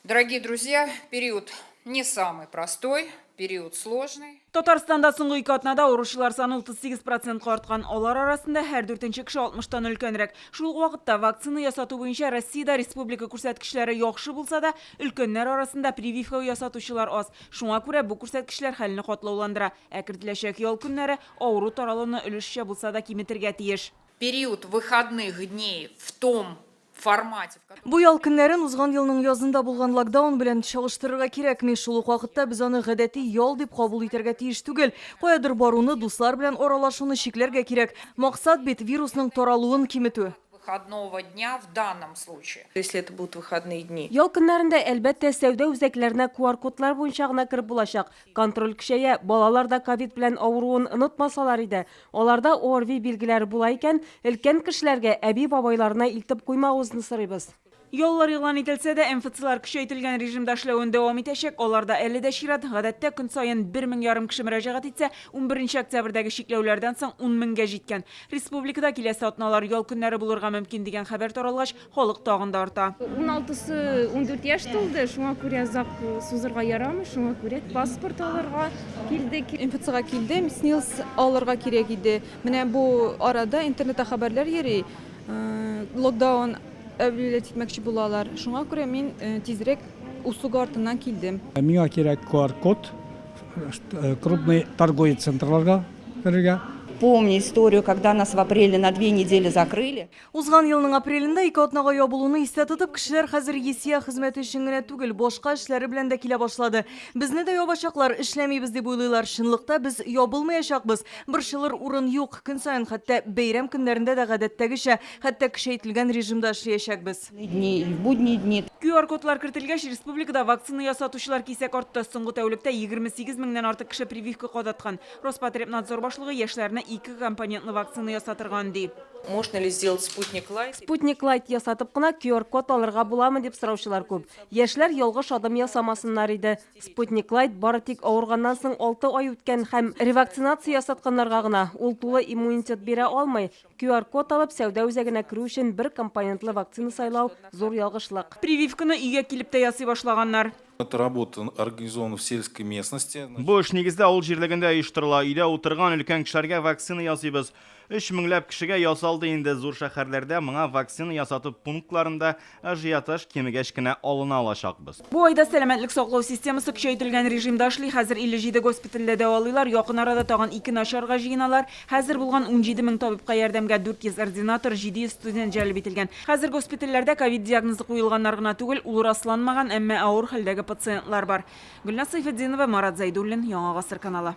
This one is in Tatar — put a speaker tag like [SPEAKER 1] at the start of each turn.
[SPEAKER 1] Дорогие друзья, период не самый простой, период сложный.
[SPEAKER 2] Татарстанда соңгы ике атнада авыручылар саны 38 процентка арткан. Алар арасында һәр дүртенче кеше 60тан өлкәнрәк. Шул ук вакытта вакцина ясату буенча Россиядә республика күрсәткечләре яхшы булса да, өлкәннәр арасында прививка ясатучылар аз. Шуңа күрә бу күрсәткечләр хәлне катлауландыра. Ә кертеләчәк ял көннәре авыру таралуны өлешчә булса да киметергә тиеш.
[SPEAKER 1] Период выходных дней в том формате, в котором.
[SPEAKER 3] Бу ял көннәрен узган елның язында булган локдаун белән чагыштырырга кирәкми. Шул ук вакытта без аны гадәти ял дип кабул итәргә тиеш түгел. Каядыр баруны, дуслар белән аралашуны чикләргә кирәк. Максат бит, вирусның таралуын киметү.
[SPEAKER 1] Выходного дня в данном случае.
[SPEAKER 4] Если это будут выходные дни.
[SPEAKER 5] Ял көннәрендә, әлбәттә, сәүдә үзәкләренә QR-кодлар буенча гына кереп булачак. Контроль көчәя, балалар да ковид белән авыруын онытмасалар иде. Аларда ОРВИ билгеләре була икән, өлкән кешеләргә, әби-бабайларына илтеп куймавызны сорыйбыз.
[SPEAKER 2] Яллар игълан ителсә дә, МФЦлар көчәйтелгән режимда эшләвен дәвам итәчәк, аларда әле дә чират, гадәттә, көн саен бер мең ярым кеше мөрәҗәгать итсә, унберенче октябрьдәге чикләүләрдән соң ун меңгә җиткән. Республикада киләсе атналар ял көннәре булырга мөмкин дигән хәбәр таралгач, Халык тагын да арта.
[SPEAKER 6] Уналтысы 14 яшь тулды, шуңа күрә озак сузырга ярамый, шуңа күрә паспорт алырга килдек.
[SPEAKER 7] МФЦга килдем, СНИЛС алырга кирәк иде. Менә бу арада интернетта хәбәрләр йөри, локдаун объявлять итмәкче булалар. Шуңа күрә мин тизрәк услуга артыннан килдем.
[SPEAKER 8] Миңа кирәк QR-код, крупный торговый центрларга керергә.
[SPEAKER 9] Помню историю, когда нас в апреле на две недели закрыли.
[SPEAKER 3] Узган елның апрелендә ике атнага ябылуны истә тотып, кешеләр хәзер ЕСИА хезмәте өчен генә түгел, башка эшләре белән дә килә башлады. Безне дә ябачаклар, эшләмибез дип уйлыйлар. Чынлыкта без ябылмаячакбыз. Борчылыр урын юк. Көн саен, хәтта бәйрәм көннәрендә дә гадәттәгечә, хәтта көчәйтелгән режимда эшләячәкбез.
[SPEAKER 9] Дни и в будние дни.
[SPEAKER 2] QR-кодлар кертелгәч, республикада вакцина ясатучылар кисәк артты. Соңгы тәүлектә 28 меңнән артык кеше прививка кадаткан. Роспотребнадзор башлыгы яшьләрне ике компонентлы вакцина ясатырга өнди.
[SPEAKER 4] Можно ли сделать Спутник Лайт?
[SPEAKER 5] Спутник Лайт ясатып кына QR-код алырга буламы дип сораучылар күп. Яшьләр ялгыш адым ясамасыннар иде. Спутник Лайт бары тик авырганнан соң алты ай үткән һәм ревакцинация ясатканнарга гына. Ул тулы иммунитет бирә алмый. QR-код алып, сәүдә үзәгенә керү өчен бер компонентлы вакцина сайлау, зур ялгышлык.
[SPEAKER 2] Прививканы өйгә килеп тә ясый башлаганнар.
[SPEAKER 10] Эта работа организована в сельской местности.
[SPEAKER 11] Бу эш нигездә авыл җирлегендә оештырыла. Өйдә утырган өлкән кешеләргә вакцина ясыйбыз. Өч меңләп кешегә ясалды инде. Зур шәһәрләрдә моңа вакцина ясату пунктларында ажиотаж кимегәч кенә алына алачакбыз.
[SPEAKER 2] Бу айда сәламәтлек саклау системасы көчәйтелгән режимда эшли. Хәзер 57 госпитальдә дәвалыйлар, якын арада тагын икене ачарга җыеналар. Хәзер булган 17 мең табибка ярдәмгә 400 ординатор, 700 студент җәлеп ителгән. Хәзер госпитальләрдә ковид диагнозы куелганнар гына түгел, ул расланмаган, әмма авыр хәлдәге пациентлар бар. Гөлназ Сәйфетдинова, Марат Зәйдуллин, Яңа Гасыр каналы.